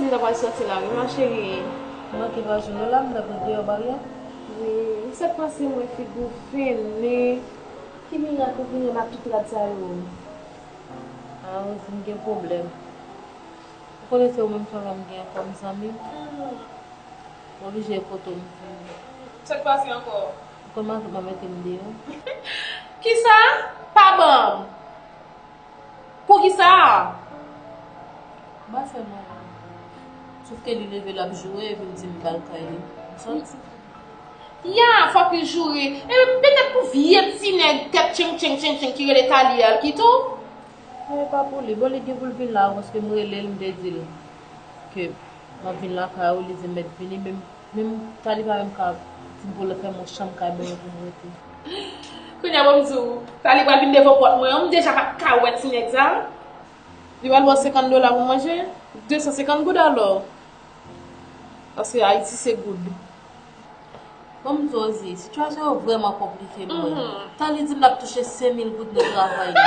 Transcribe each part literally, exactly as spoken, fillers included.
M ta pral sòti la wi, ma chérie. M manke pa jwenn ou la, m ta pral deyò baryè. Wi, sa k pase, m wè figi w fennen. Ki mirak ou vini ak tout rad sa yo? A, Rosie, m gen pwoblèm. Ou konnen se ou menm sèlman m gen kòm zanmi. M oblije kote w m vini. Sa k pase ankò? Ou konn matant mwen mete m deyò. Kisa? Pa ban m. Poukisa? Ba fè mwen la. Sof ke li leve l ap joure epi l di m ba l kay li. M sòti. Ya, fòk li joure. E petèt pou vye ti nèg tèt tcheng tcheng tcheng tcheng ki rele Thalie a l kite w. E pa pou li. Bon, li gen pou l vin la, paske m rele l, m te di l ke m ap vin lakay ou, li di m mèt vini, men, men Thalie pa menm ka di m pou l fè m yon chanm kay ban mwen pou m rete. Kounye a, bon, m di w, Thalie pral vin devan pòt mwen an, m deja pa t ka wè ti nèg sa. Li pral ba w senkant dola pou manje, de san senkant goud alò. Paske Ayiti se goud. Bon, m di w, Rosie, sitiyasyon yo vrèman konplike pou mwen. Mhm. Thalie di m l ap touche senk mil goud nan travay li.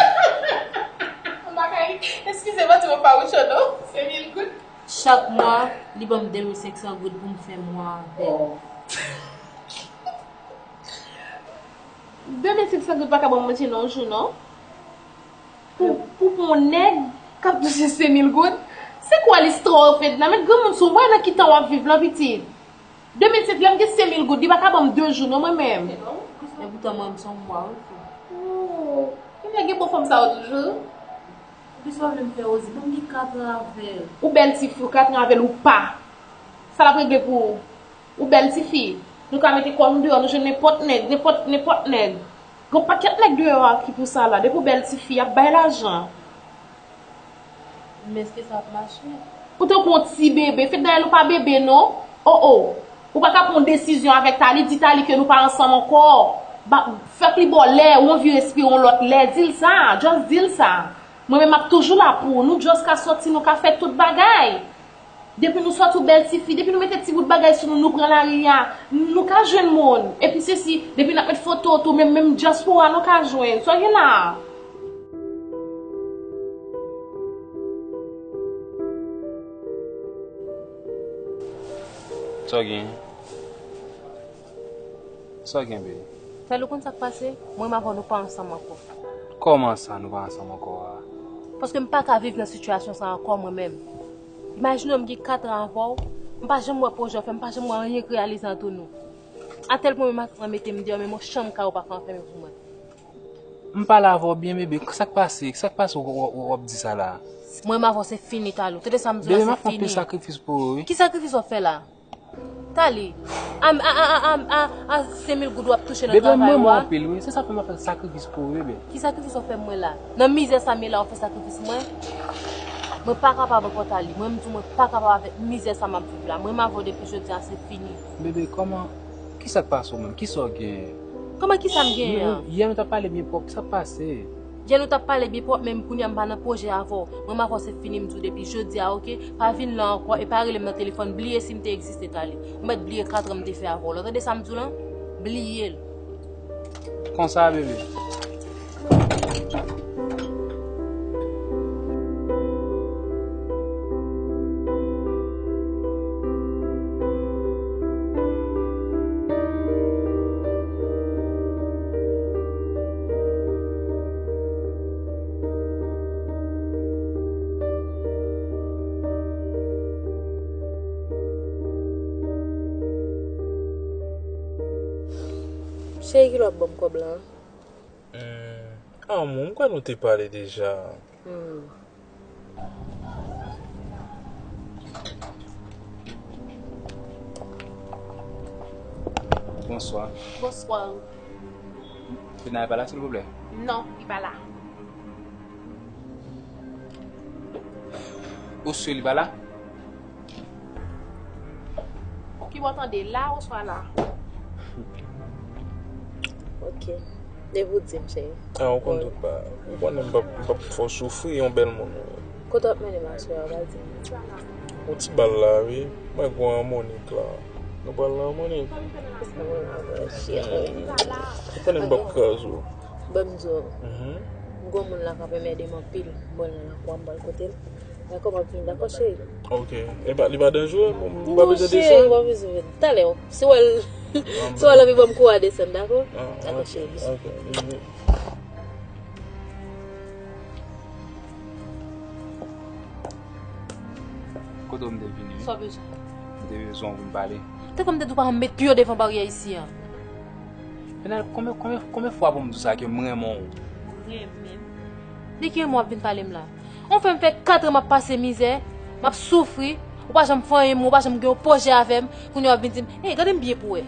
M pa ka ri. Eskize m, ti mwen pa wouch non. Senk mil goud. Chak mwa, li ban m de mil senk san goud pou m fè mwa avè l. De mil senk san goud pa ka ban m manje nan yon jou, non. Pou, pou, pou yon nèg k ap touche senk mil goud, se kwa listwa w fèt la? Met granmoun sou mwen, nan ki tan w ap viv lan, pitit? De mil senk, lè m gen senk mil goud, li pa ka ban m de jou, non, mwen menm. Epoutan, mwen, m se yon mwa, wi, fi. Oh, kounye a gen bon fanm sa yo toujou? Kisa w vle m fè, Rosie? Ban m gen kat an avè l. Ou bèl ti fi, w kat an avè l, ou pa. Sa l ap regle pou ou? Ou bèl tifi. Nou ka mete kò nou deyò, nou jwenn nenpòt nèg, nenpòt, nenpòt nèg. Gen yon pakèt nèg deyò a ki pou sa la. Depi w bèl tifi, y ap bay lajan. Men èske sa ap mache? Ou tankou yon ti bebe. Fednaelle, ou pa bebe, non. Oh, oh. Ou pa ka pran yon desizyon avèk Thalie, di Thalie ke nou pa ansanm ankò. Ba, fèk li ba w lè, ou anvi respire yon lòt lè, di l sa. Just di l sa. Mwen menm, m ap toujou la pou ou. Nou just ka sòti, nou ka fè tout bagay. Depi nou sòti, ou bèl tifi, depi nou mete ti bout bagay sou nou, nou pran lari a, nou ka jwenn moun. Epi sesi, depi n ap met foto tou, menm, menm dyaspora nou ka jwenn. Sa w gen la a? Sa w gen? Sa w gen, baby? Thalie, ou konn sa k pase? Mwen menm avè w, nou pa ansanm ankò. Kòman sa, nou pa ansanm ankò a? Paske m pa ka viv nan sitiyasyon sa ankò, mwen menm. Imajine w, m gen kat an avè w, m pa janm wè pwojè w fè, m pa janm wè anyen k reyalize ant nou. Atèl pwen menm matant mwen mete m deyò, menm yon chanm kay ou pa ka anfèmen pou mwen. M pale avè w byen, bebe, sa k pase? Sa k pase w, w, w, w ap di sa la? Mwen menm avè w se fini, Thalie. Tande sa m di w la, se fini. Bebe, m ap fè anpil sakrifis pou ou, wi. Ki sakrifis w ap fè la? Thalie, a, a, a senk mil goud w ap touche nan travay ou a? Bebe, m renmen w anpil, wi. Se sa fè m ap fè sakrifis pou ou, bebe. Ki sakrifis w ap fè mwen la? Nan mizè sa m ye la, w ap fè sakrifis mwen? Mwen pa kapab ankò, Thalie. Mwen, m di w, mwen pa kapab avèk mizè sa m ap viv la. Mwen, m avè w depi jodi a, se fini. Bebe, kòman, kisa k pase w menm? Kisa w genyen? Kòman kisa m genyen an? Yè nou t ap pale byen pwòp, kisa k pase? Yè nou t ap pale byen pwòp, men kounye a m pa nan pwojè avè w. Mwen, m avè w se fini, m di w depi jodi a, oke? Pa vin la ankò e pa rele m nan telefòn. Bliye si m te egziste, Thalie. Ou mèt bliye kat an m te fè avè w la. Tande sa m di w lan? Bliye l. Konsa, bebe. Cheri, kilè w ap ban m kòb la? Hmm, amou, m kwè nou te pale deja. Hmm. Bonswa. Bonswa. Fednaelle pa la, silvouplè? Non, li pa la. Ou si li pa la? Ki bò w tande, la oswa la? Ok. Depi w di m, cheri. Ah, ou konn tout bagay. Ou konnen m p ap, m p ap fè w soufri, yon bèl moun ou ye. Kote w ap mennen m aswè a, w pral di m? Yon ti bal la, wi. Mwen gwo an Monik la. Nou pral nan Monik. Sa bon la, vrè, cheri. Ou konnen m p ap kraze w. Bon, m di w, mhm, gwo moun la k ap anmède m anpil. Bon, la, kwa m pral kote l. Dakò, m ap vini, dakò, cheri? Ok. E pa, li pa danjere? Bon, m pa bezwen desann? Non, cheri, ou pa bezwen vin. Talè, si w wè l, si w wè l anvi ban m kou a desann, dakò? Ah, dakò, ok, cheri, bisi. Ok, bisi. Kote w m te vini, wi? Sa w bezwen? M te bezwen w pou n pale. Te kwè m te di w pa janm met pye w devan baryè isi a. Fenel, konbyen, konbyen, konbyen fwa pou m di w sa ke m renmen w? Renmen m? De ki renmen w ap vin pale m la? Ou fè m fè kat an m ap pase mizè, m ap soufri, ou pa janm fè anyen pou mwen, ou pa janm gen yon pwojè avè m, kounye a w ap vin di m, "Ey, gade m byen pou w wè.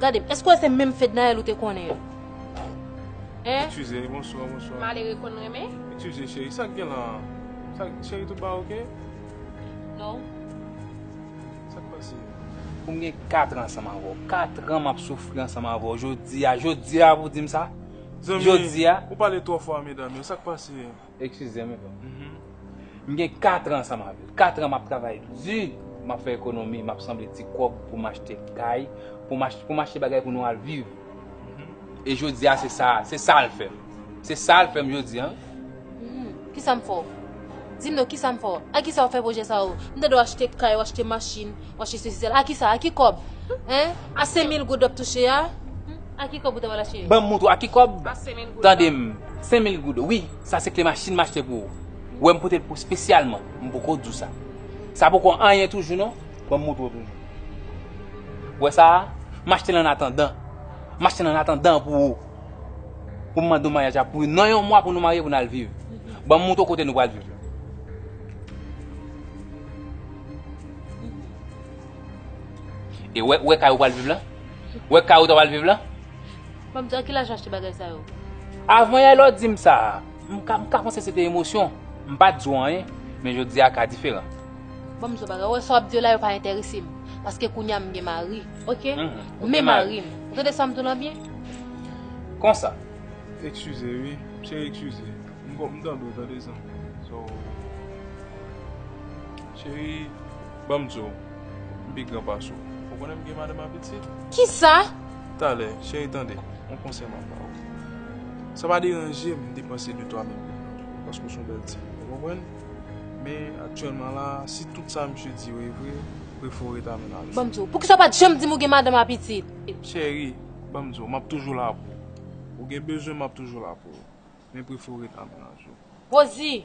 Gade m, èske w wè se menm Fednaelle ou te konnen an?" Hein? Eskize, bonswa, bonswa. Malere konn renmen? Eskize, cheri, sa k gen la? Sa, cheri, tout bagay oke? Non. Sa k pase? Pou m gen kat an ansanm avè w. Kat an m ap soufri ansanm avè w. Jodi a, jodi a pou w di m sa? Zanmi, jodi a. Ou pale twò fò a medam yo. Sa k pase? Eskize m, frè m. Mhm. M gen kat an ansanm avè l. Kat an m ap travay di, m ap fè ekonomi, m ap sanble ti kòb pou m achte kay, pou m achte, pou m achte bagay pou nou al viv. Mhm. E jodi a, se sa, se sa l fè m. Se sa l fè m jodi a. Mhm. Kisa m fè w? Di m non, kisa m fè w? A kisa w fè pwojè sa yo? M tande w achte kay, w achte machin, w achte sesi, sela. A kisa? A ki kòb? Hein? A senk mil goud w ap touche a? Hmm? A ki kòb ou ta pral achte? Ban m montre w a ki kòb? A senk mil goud. Tande m, senk mil goud. Wi, sa se kle machin m achte pou ou. Ou wè m pote l pou espesyalman. M poko di w sa. Sa poko anyen toujou non. Ban m montre w toujou. Ou wè sa a? M achte l an atandan. M achte l an atandan pou ou. Pou m mande w maryaj la pou nan yon mwa pou nou marye pou n al viv. Ban m montre w kote nou pral viv la. E wè, wè kay ou pral viv la? Wè kay ou ta pral viv la? Ban m di, a ki lajan w achte bagay sa yo? Avan yè lè w di m sa, m ka, m ka panse se te emosyon. M pa t di w anyen, men jodi a ka diferan. Ban m di w bagay, ou wè sa w ap di yo la, yo pa enterese m. Paske kounye a m gen mari, oke? Mhm. Ou gen mari. Men mari m. Ou tande sa m di w lan byen? Konsa. Eskize wi, cheri, eskize. M ko-, m tande w, tande zanmi. So, cheri, ban m di w, m pi gran pase w. Ou konnen m gen madanm ak pitit? Kisa? Talè, cheri, tande, yon konsèy m ap ba w. Sa pa deranje m depanse de twa mil goud nan, paske w se yon bèl timoun, ou konprann? Men aktyèlman la, si tout sa misye di yo e vre, prefere w ret a mennaj ou. Ban m di w, poukisa w pa t janm di m ou gen madanm ak pitit? Cheri, ban m di w, m ap toujou la pou ou. Ou gen bezwen, m ap toujou la pou ou. Men prefere w ret a mennaj ou. Rosie,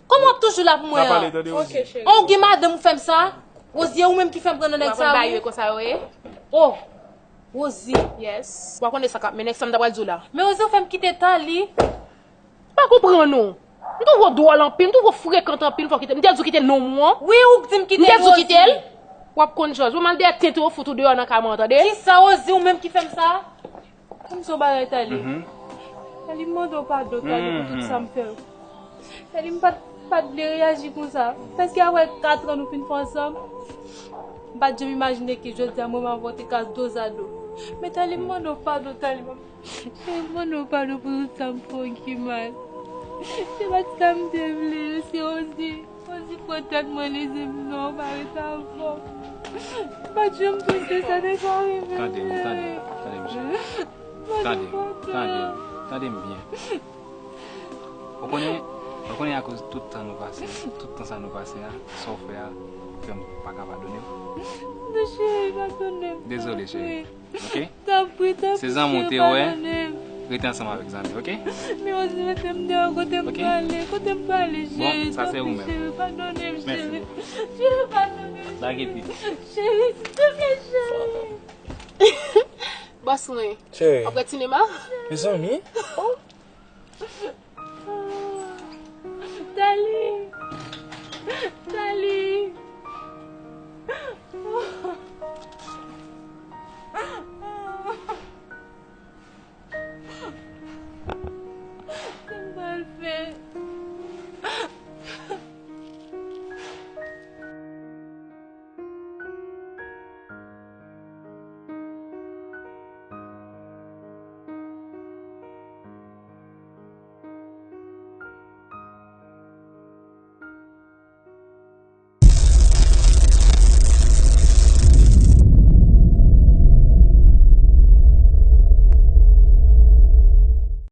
kòman w ap toujou la pou mwen an? N a pale, tande, Rosie. Ok, cheri. An, ou gen madanm ou fè m sa? Rosie, e ou menm ki fè m pran nan nèg sa, wi. Ou aprann ba yo konsa yo ye? Oh, Rosie. Yes. Ou pa konnen sa k ap mennen, sa m ta pral di w la. Men Rosie, ou fè m kite Tali. M pa konprann ou. M twouve w dwòl anpil, m twouve w frekant anpil, fò w kite l. M te di w kite nonm ou an. Wi, ou k di m kite l, Rosie. M te di w kite l. W ap konn jòj. Ou mal dèyè tenten w fout ou deyò nan kay mwen an, tande? Kisa, Rosie, ou menm ki fè m sa? Ban m di w bagay, Tali. Mhm. Tali, m mande w padon, Tali, pou tout sa m fè w. Tali, m pa t, pa t vle reyaji konsa. Paske apre kat an nou fin fè ansanm, m pa t janm imajine ke jodi a mwen m avè w te ka dozado. Men Tali, m mande w padon, Tali. Tali, m mande w padon pou tout sa m fè w ki mal. Se pa t sa m te vle, se Rosie. Rosie pran tèt mwen, li di m non, pa ret avè m. M pa t janm panse sa te ka rive. Tande m, tande m, tande m, cheri. Tande m, tande m, tande m byen. Ou konnen, ou konnen akoz tout tan nou pase, tout tan sa nou pase a, sa w fè a, fè m pa ka padone w. Non, cheri, padone m. Dezole, cheri. Ok? Tanpri, tanpri, cheri, padone m. Se zanmi w te wè, rete ansanm avèk zanmi, ok? Men Rosie mete m deyò, kote m prale, kote m prale, cheri, tanpri, cheri, padone m, cheri. Cheri, padone m. Lage pye. Cheri, silvouplè, cheri. Bòs mwen. Cheri. W ap wè sinema? Mezanmi. Dali.